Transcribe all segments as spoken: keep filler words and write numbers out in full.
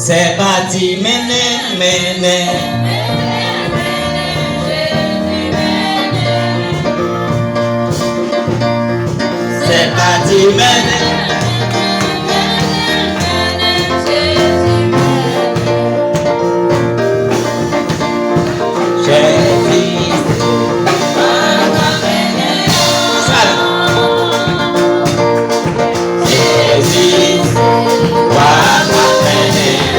Se pati mennen, mennen. Se pati mennen. Jezi. Jezi. Wa pa mennen.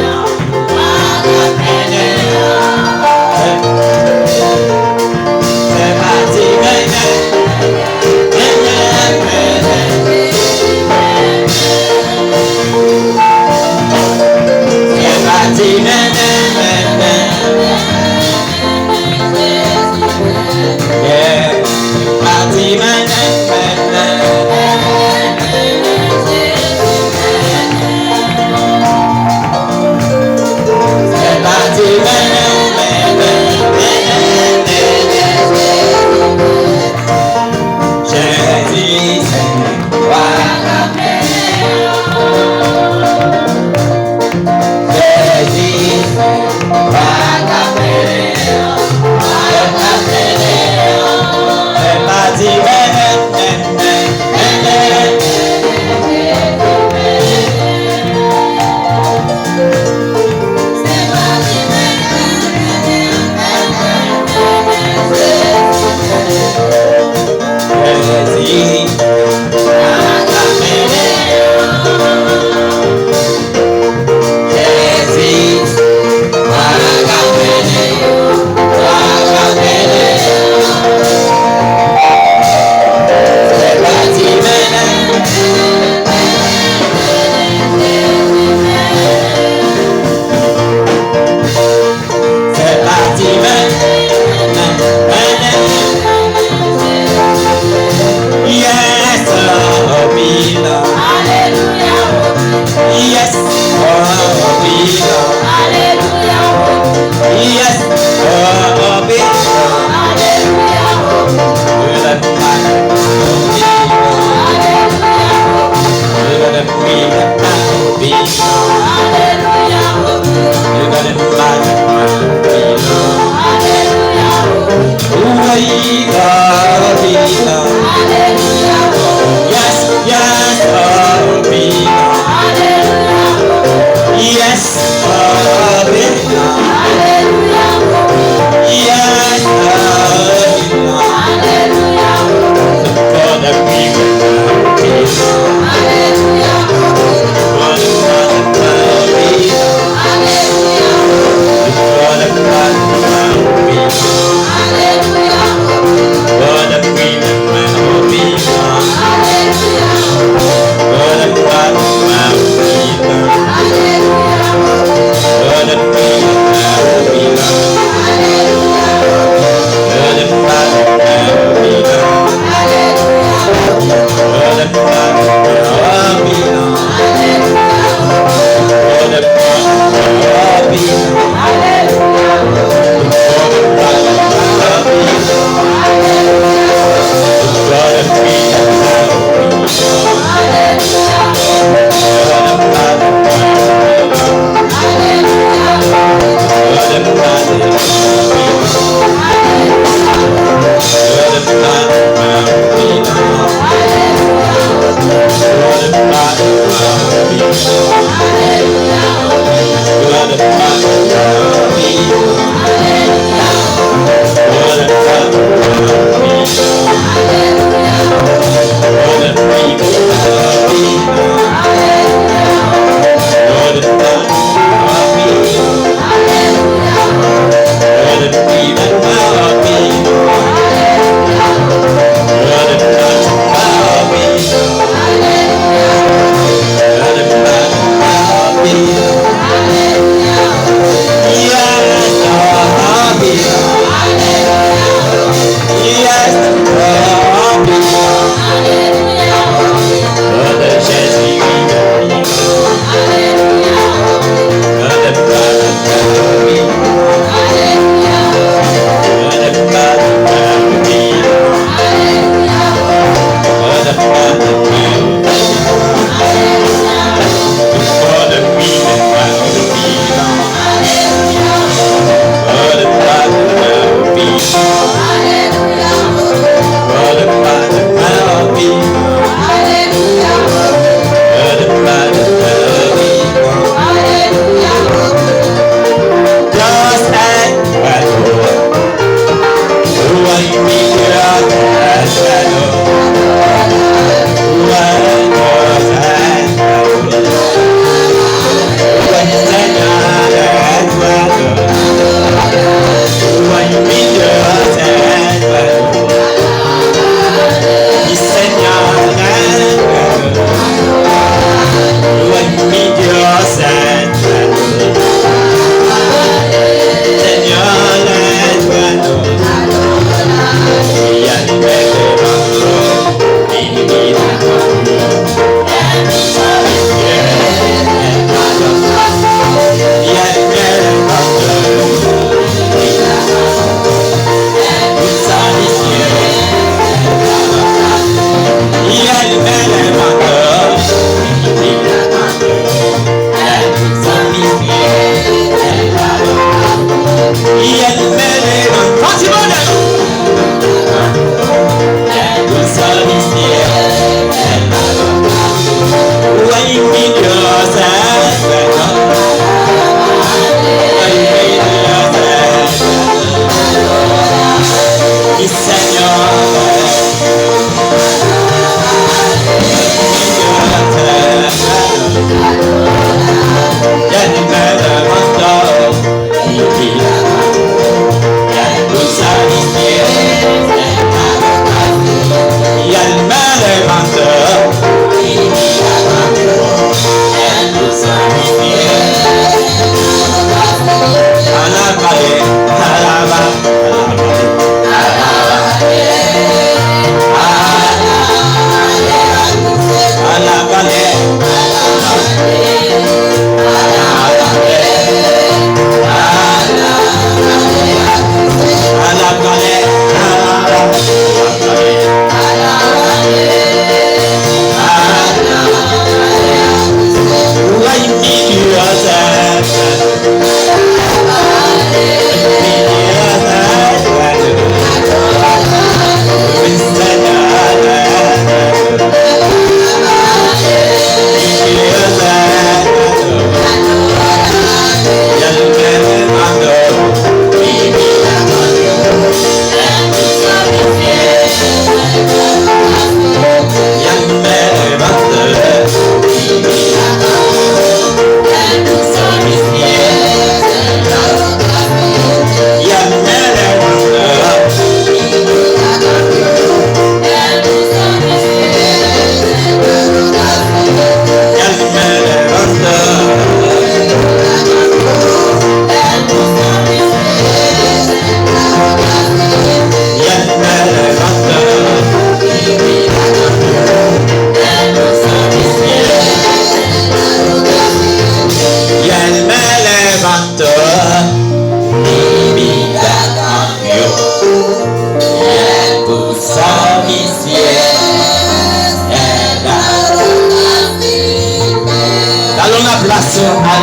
Asou anblè,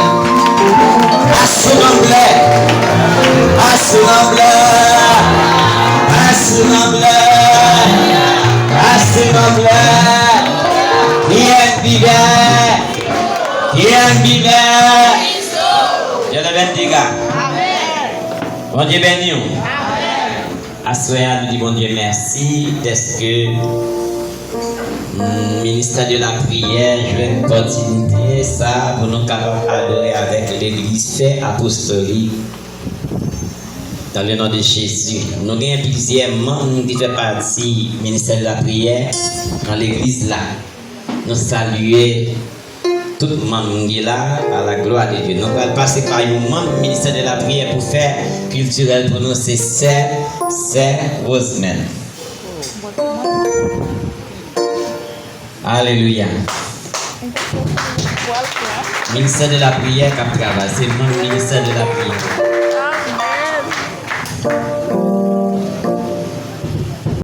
asou anblè, asou anblè, asou anblè, asou anblè. Ki èn bibè, ki èn bibè. Dieu le bendiga. Bondye beni w. Aswè a, nou di Bondye mèsi dèske, mm, ministè de la priyè jwenn opòtinite sa a pou nou kapab adore avèk legliz Fè Apostolik dans le nom de Jésus. Nou gen plizyè manm ki fè pati ministè de la priyè nan legliz la. Nou salye tout manm ki la, à la gloire de Dieu. Nou pral pase pa yon manm ministè de la priyè pou fè kiltirèl pou nou, se sè, sè Rosemary. Alelouya. Ministè de la priyè k ap travay, se manm ministè de la priyè.